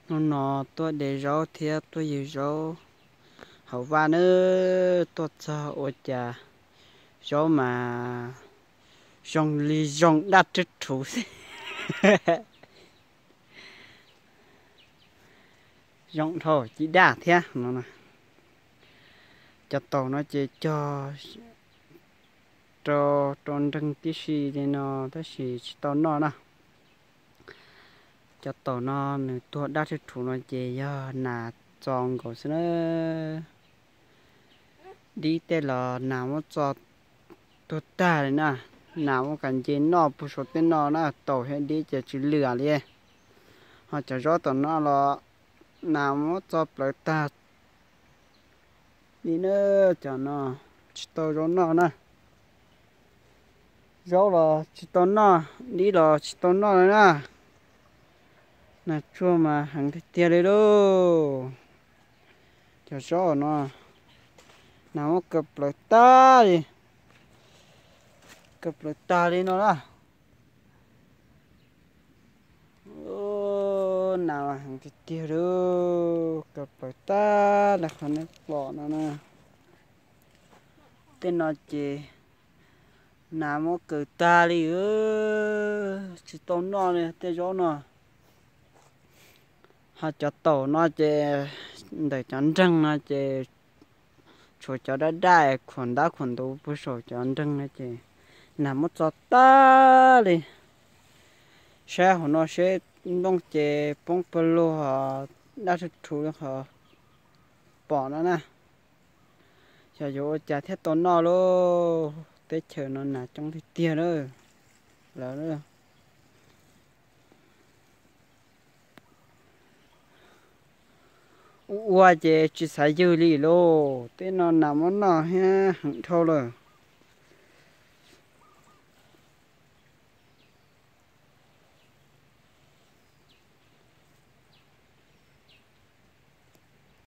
Hnub no tuaj de zaub thiab tuaj ywg zaub hauv vaj nawb, tuaj txog ua cas zaub mas zoo li zoo daj rwg rhuv xwb. Zoo dhau ci daj thiab no. Cov taum no ces cog rau, rau nreeg tib si li no tab sis tsis tau noj na. Cov taum no nws tuag daj rwg rhuv no ces yog nas txo nkaus xwb na. Dib tej los nas muab txo tuag tag li na. Nas muab kav nce noj puag saum tej no na, taum thiab dib ces tsis lwm li. Ho cov zaub tom no los nas muab txo plawv tag li na, cov no tsis tau zaub noj na. Zaub los tsis tau noj, dib los tsis tau noj li na. Nas tsuag mas heev tiag tiag li lauj. Cov zaub no nas muab kaw plawv tag li, kaw plawv tag li no na. Nas mas heev tiag tiag li, kaw plawv tag li qhov nej pom no na. Tej no ces nas muab kaw tag li, tsis tau noj li tej zaub no. Ho cov taum no ces ntawm cov nreeg no ces tshuav cov daj daj khuam ntab khuam ntuv puag saum cov nreeg no ces nas muab txo tag li. Saib hauv no seb nplooj ces poob pawg lug, daj rwg rhuv li qhov pom no na. Xyov yuav ua cas thiaj tau noj lauj, teb chaws no nas coob tiag tiag na. Lawv ua ua ces tsis xav ywg li lauj, tej no nas muab noj thiab heev dhau lawm.